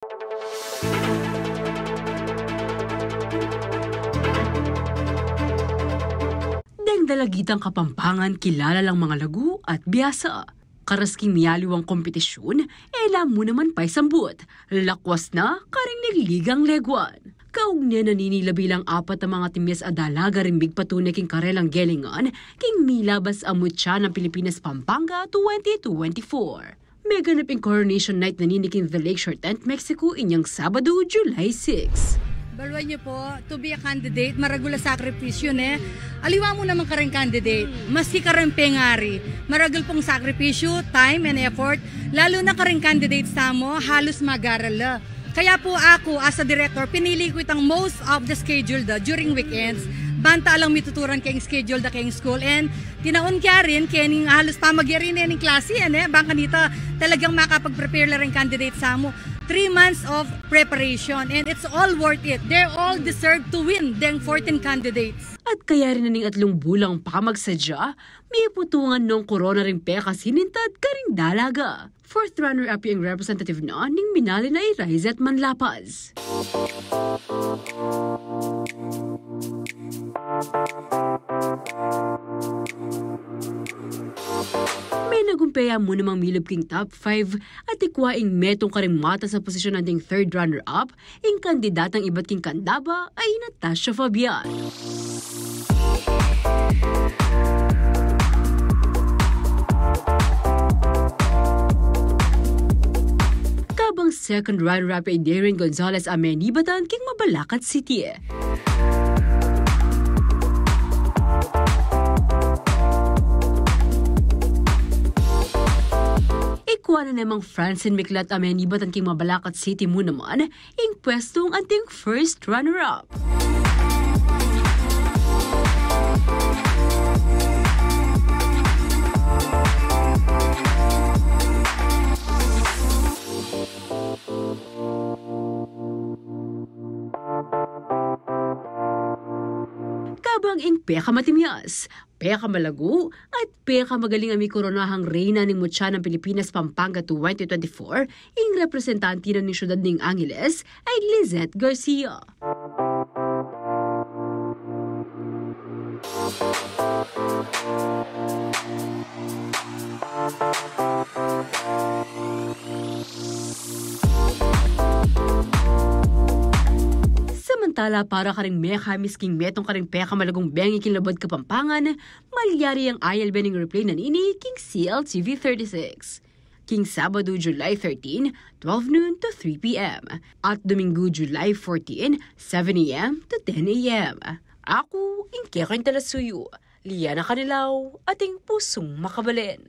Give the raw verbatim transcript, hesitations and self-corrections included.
Deng dalagitang Kapampangan, kilala lang mangalagu at biasa. Karas king mialiwang kompetisyun, e la mu naman paisambut. Lakwas na karing ligligang leguan. Kaugne na nini, labi lang apat a mangatimis a dalaga ring migpatune king karelang gelingan king milabas a Mutya ng Pilipinas Pampanga twenty twenty-four. Meganap ing Coronation Night na nini king The Lakeshore Tent, Mexico, inyang Sabado, July six. Balu yu pu, to be a candidate, maragul a sakripisyu, ne? Aliwa mu naman karing candidate, maski karing pengari, maragul pung sakripisyu, time and effort, lalu na karing candidate tamu, halus mag-aral la. Kaya pu aku, as a director, pinili ku itang most of the schedule da during weekends. Banta alang mituturan keng schedule da keng school. And tinaun ke rin, keng halus pamagyari ne ning klasi, e, ne? Bang kanita talagang makapag-prepare la ring candidate tamu. Three months of preparation, and it's all worth it. They're all deserved to win, deng fourteen candidates. At kaya rin na ning atlung bulang pamagsadya, miputungan nong korona ring pekasinintad karing dalaga. Fourth runner-up ing representative na ning minalin a i Raizet Manlapaz. Menagumpe ya mu namang milub king top five at ikwa ing metung karing matas a posisyon anting third runner-up, ing kandidatang ibat king Candaba a i Natasha Fabian. Kabang second runner-up i Darren Gonzalez a menibatan king Mabalacat City. Ikwa na namang Francine Miklat a menibatan king Mabalacat City mu naman ing pwestung anting first runner-up. Kabang ing pekamatimias, pekamalagu, at pekamagaling a mikoronahang reyna ning Mutya ng Pilipinas Pampanga twenty twenty-four, ing representante na ning syudad ning Angeles, a i Lizette Garcia. Samantala, para karing mekamis king metung karing pekamalagung bengi king lubud Kapampangan, malyari yang ayalbe ning replay na nini king C L T V thirty-six. King Sabado, July thirteen, twelve noon to three P M. At Domingo, July fourteen, seven A M to ten A M. Aku ing kekeng talasuyu, Liana Canilao, ating pusung makabalen.